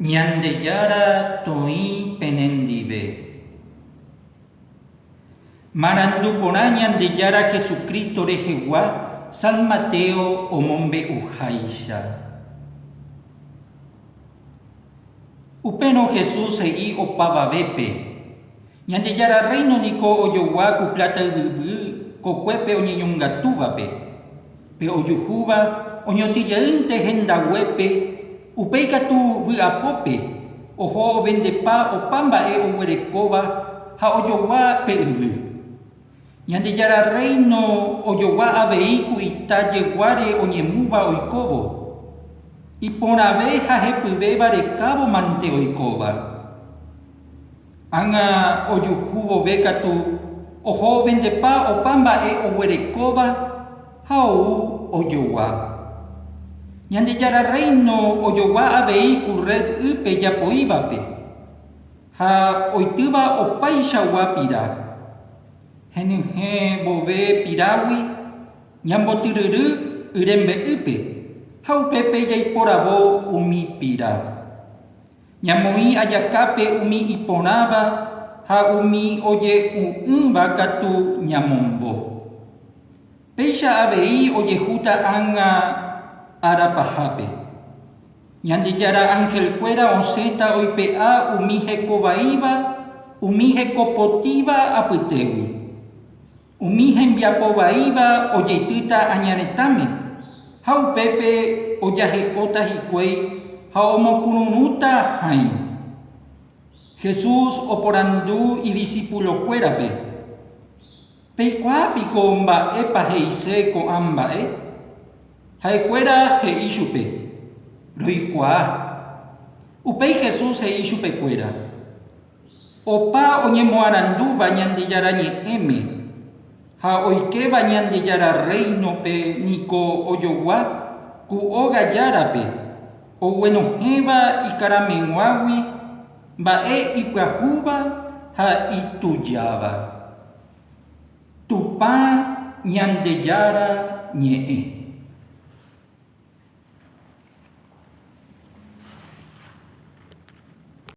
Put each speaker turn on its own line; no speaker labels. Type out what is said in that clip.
Ñandejára toĩ penendive. Marandu porã Ñandejára Jesucristo rehegua San Mateo omombe'uháicha. Upérõ Jesús he'i opavavépe, Ñandejára Rréino niko ojogua ku pláta yvyguy kokuépe oñeñongatúvape. Pe ojuhúva oñotyjeýnte hendaguépe, upéi katu vy'apópe oho ovendepa opa mba'e oguerekóva ha ojogua pe yvy. Ñandejára Rréino ojogua avei ku ita jeguáre oñemúva oikóvo, iporãve ha hepyvéva rekávo mante oikóva. Ág̃a ojuhu vove katu oho ovendepa opa mba'e oguerekóva ha ou ojogua. Ñandejára Rréino ojogua avei ku rred ýpe japoívape ha oitýva opaichagua pira. Henyhẽ vove pirágui ñambotyryry y rembe'ýpe ha upépe jaiporavo umi pira. Ñamoĩ ajakápe umi iporãva ha umi oje'u'ỹva katu ñamombo. Péicha avei ojehúta ág̃a ára pahápe. Ñandejára anhelkuéra osẽta oipe'a umi hekovaíva umi hekopotĩva apytégui. Umi hembiapo vaíva ojeitýta aña retãme, ha upépe ojahe'óta hikuái ha omopururũta hãi. Jesús oporandu idisipulokuérape, Peikuaa piko mba'épa he'ise ko'ã mba'e? Ha'ekuéra he'i chupe, Roikuaa. Upéi Jesús he'i chupekuéra, Opa oñemoarandúva Ñandejára Ñe'ẽme ha oikéva Ñandejára Rréinope niko ojogua ku óga járape oguenohẽva ikarameg̃uágui mba'e ipyahúva ha itujáva. Tupã Ñandejára Ñe'ẽ.